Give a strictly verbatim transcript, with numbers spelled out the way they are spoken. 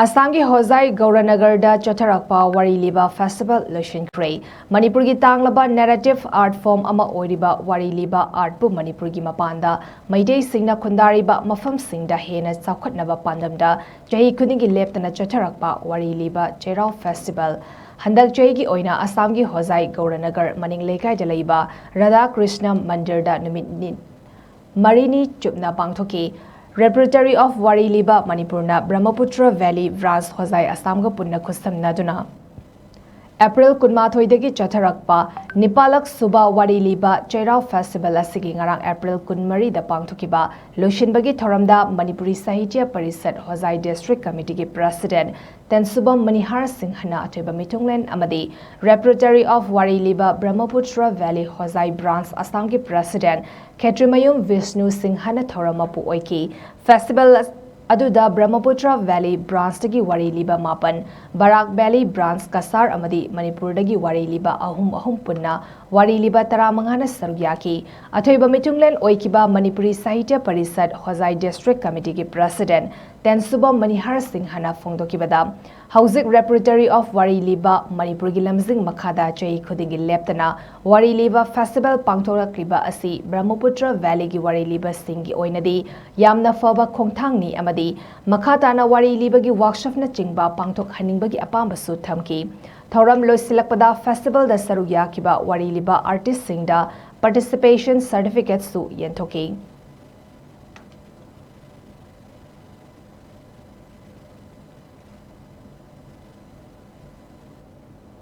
ꯑꯁꯥꯝꯒꯤ ꯍꯣꯖꯥꯏ ꯒꯧꯔꯅꯒꯔꯗ ꯆꯠꯊꯔꯛꯄ ꯋꯥꯔꯤ ꯂꯤꯕ ꯐꯦꯁꯇꯤꯚꯦꯜ ꯂꯣꯏꯁꯤꯟꯈ꯭ꯔꯦ꯫ ꯃꯅꯤꯄꯨꯔꯒꯤ ꯇꯥꯡꯂꯕ ꯅꯦꯔꯦꯇꯤꯚ ꯑꯥꯔꯠ ꯐꯣꯔꯝ ꯑꯃ ꯑꯣꯏꯔꯤꯕ ꯋꯥꯔꯤ ꯂꯤꯕ ꯑꯥꯔꯠꯄꯨ ꯃꯅꯤꯄꯨꯔꯒꯤ ꯃꯄꯥꯟꯗ ꯃꯩꯇꯩꯁꯤꯡꯅ ꯈꯨꯟꯗꯥꯔꯤꯕ ꯃꯐꯝꯁꯤꯡꯗ ꯍꯦꯟꯅ ꯆꯥꯎꯈꯠꯅꯕ ꯄꯥꯟꯗꯝꯗ ꯆꯍꯤ ꯈꯨꯗꯤꯡꯒꯤ ꯂꯦꯞꯇꯅ ꯆꯠꯊꯔꯛꯄ ꯋꯥꯔꯤ ꯂꯤꯕ ꯆꯩꯔꯥꯎ ꯐꯦꯁꯇꯤꯚꯦꯜ ꯍꯟꯗꯛ ꯆꯍꯤꯒꯤ ꯑꯣꯏꯅ ꯑꯁꯥꯝꯒꯤ ꯍꯣꯖꯥꯏ ꯒꯧꯔꯅꯒꯔ ꯃꯅꯤꯡ ꯂꯩꯀꯥꯏꯗ ꯂꯩꯕ ꯔꯥꯙꯥ ꯀ꯭ꯔꯤꯁꯅ ꯃꯟꯗꯤꯔꯗ ꯅꯨꯃꯤꯠ ꯅꯤ-, ꯃꯔꯤꯅꯤ ꯆꯨꯞꯅ ꯄꯥꯡꯊꯣꯛꯈꯤ꯫ Repertory of ꯋꯥꯔꯤ ꯂꯤꯕ ꯃꯅꯤꯄꯨꯔꯅ ꯕ꯭ꯔꯍꯃꯄꯨꯇ꯭ꯔ ꯚꯦꯂꯤ ꯕ꯭ꯔꯥꯟꯁ ꯍꯣꯖꯥꯏ ꯑꯁꯥꯝꯒ ꯄꯨꯟꯅ ꯈꯨꯠꯁꯝꯅꯗꯨꯅ ꯑꯦꯄ꯭ꯔꯤꯜ ꯀꯨꯟꯃꯥꯊꯣꯏꯗꯒꯤ ꯆꯠꯊꯔꯛꯄ ꯅꯤꯄꯥꯂꯛ ꯁꯨꯕ ꯋꯥꯔꯤ ꯂꯤꯕ ꯆꯩꯔꯥꯎ ꯐꯦꯁꯇꯤꯚꯦꯜ ꯑꯁꯤꯒꯤ ꯉꯔꯥꯡ ꯑꯦꯄ꯭ꯔꯤꯜ ꯀꯨꯟꯃꯔꯤꯗ ꯄꯥꯡꯊꯣꯛꯈꯤꯕ ꯂꯣꯏꯁꯤꯟꯕꯒꯤ ꯊꯧꯔꯝꯗ ꯃꯅꯤꯄꯨꯔꯤ ꯁꯥꯍꯤꯇ꯭ꯌ ꯄꯔꯤꯁꯠ ꯍꯣꯖꯥꯏ ꯗꯤꯁꯇ꯭ꯔꯤꯛ ꯀꯃꯤꯇꯤꯒꯤ ꯄ꯭ꯔꯁꯤꯗꯦꯟꯠ ꯇꯦꯟꯁꯨꯕꯝ ꯃꯅꯤꯍꯥꯔ ꯁꯤꯡꯍꯅ ꯑꯊꯣꯏꯕ ꯃꯤꯊꯨꯡꯂꯦꯟ ꯑꯃꯗꯤ Repertory of ꯋꯥꯔꯤ ꯂꯤꯕ ꯕ꯭ꯔꯍꯃꯄꯨꯇ꯭ꯔ ꯚꯦꯂꯤ ꯍꯣꯖꯥꯏ ꯕ꯭ꯔꯥꯟꯁ ꯑꯁꯥꯝꯒꯤ ꯄ꯭ꯔꯁꯤꯗꯦꯟꯠ ꯈꯦꯇ꯭ꯔꯤꯃꯌꯨꯝ ꯕꯤꯁꯅꯨ ꯁꯤꯡꯍꯅ ꯊꯧꯔꯝ ꯃꯄꯨ ꯑꯣꯏꯈꯤ꯫ ꯐꯦꯁꯇꯤꯚꯦꯜ ꯑꯗꯨꯗ ꯕ꯭ꯔꯍꯃꯄꯨꯇ꯭ꯔ ꯚꯦꯂꯤ ꯕ꯭ꯔꯥꯟꯁꯇꯒꯤ ꯋꯥꯔꯤ ꯂꯤꯕ ꯃꯥꯄꯟ, ꯕꯔꯥꯛ ꯚꯦꯂꯤ ꯕ꯭ꯔꯥꯟꯁ ꯀꯁꯥꯔ ꯑꯃꯗꯤ ꯃꯅꯤꯄꯨꯔꯗꯒꯤ ꯋꯥꯔꯤ ꯂꯤꯕ ꯑꯍꯨꯝ, ꯑꯍꯨꯝ ꯄꯨꯟꯅ ꯋꯥꯔꯤ ꯂꯤꯕ ꯇꯔꯥꯃꯉꯥꯅ ꯁꯔꯨꯛ ꯌꯥꯈꯤ꯫ ꯑꯊꯣꯏꯕ ꯃꯤꯊꯨꯡꯂꯦꯟ ꯑꯣꯏꯈꯤꯕ ꯃꯅꯤꯄꯨꯔꯤ ꯁꯥꯍꯤꯇ꯭ꯌ ꯄꯔꯤꯁꯠ ꯍꯣꯖꯥꯏ ꯗꯤꯁꯇ꯭ꯔꯤꯛ ꯀꯃꯤꯇꯤꯒꯤ ꯄ꯭ꯔꯁꯤꯗꯦꯟꯠ ꯇꯦꯟꯁꯨꯕꯝ ꯃꯅꯤꯍꯥꯔ ꯁꯤꯡꯍꯅ ꯐꯣꯡꯗꯣꯛꯈꯤꯕꯗ, ꯍꯧꯖꯤꯛ Repertory of ꯋꯥꯔꯤ ꯂꯤꯕ ꯃꯅꯤꯄꯨꯔꯒꯤ ꯂꯝꯖꯤꯡ ꯃꯈꯥꯗ ꯆꯍꯤ ꯈꯨꯗꯤꯡꯒꯤ ꯂꯦꯞꯇꯅ ꯋꯥꯔꯤ ꯂꯤꯕ ꯐꯦꯁꯇꯤꯚꯦꯜ ꯄꯥꯡꯊꯣꯔꯛꯂꯤꯕ ꯑꯁꯤ ꯕ꯭ꯔꯍꯃꯄꯨꯇ꯭ꯔ ꯚꯦꯂꯤꯒꯤ ꯋꯥꯔꯤ ꯂꯤꯕꯁꯤꯡꯒꯤ ꯑꯣꯏꯅꯗꯤ ꯌꯥꯝꯅ ꯐꯕ ꯈꯣꯡꯊꯥꯡꯅꯤ ꯑꯃꯗꯤ ꯃꯈꯥ ꯇꯥꯅ ꯋꯥꯔꯤ ꯂꯤꯕꯒꯤ ꯋꯥꯔꯛꯁꯣꯞꯅꯆꯤꯡꯕ ꯄꯥꯡꯊꯣꯛꯍꯟꯅꯤꯡꯕꯒꯤ ꯑꯄꯥꯝꯕꯁꯨ ꯊꯝꯈꯤ꯫ ꯊꯧꯔꯝ ꯂꯣꯏꯁꯤꯜꯂꯛꯄꯗ ꯐꯦꯁꯇꯤꯚꯦꯜꯗ ꯁꯔꯨꯛ ꯌꯥꯈꯤꯕ ꯋꯥꯔꯤ ꯂꯤꯕ ꯑꯥꯔꯇꯤꯁꯁꯤꯡꯗ ꯄꯥꯔꯇꯤꯁꯤꯄꯦꯁꯟ ꯁꯔꯇꯤꯐꯤꯀꯦꯠꯁꯨ ꯌꯦꯟꯊꯣꯛꯈꯤ꯫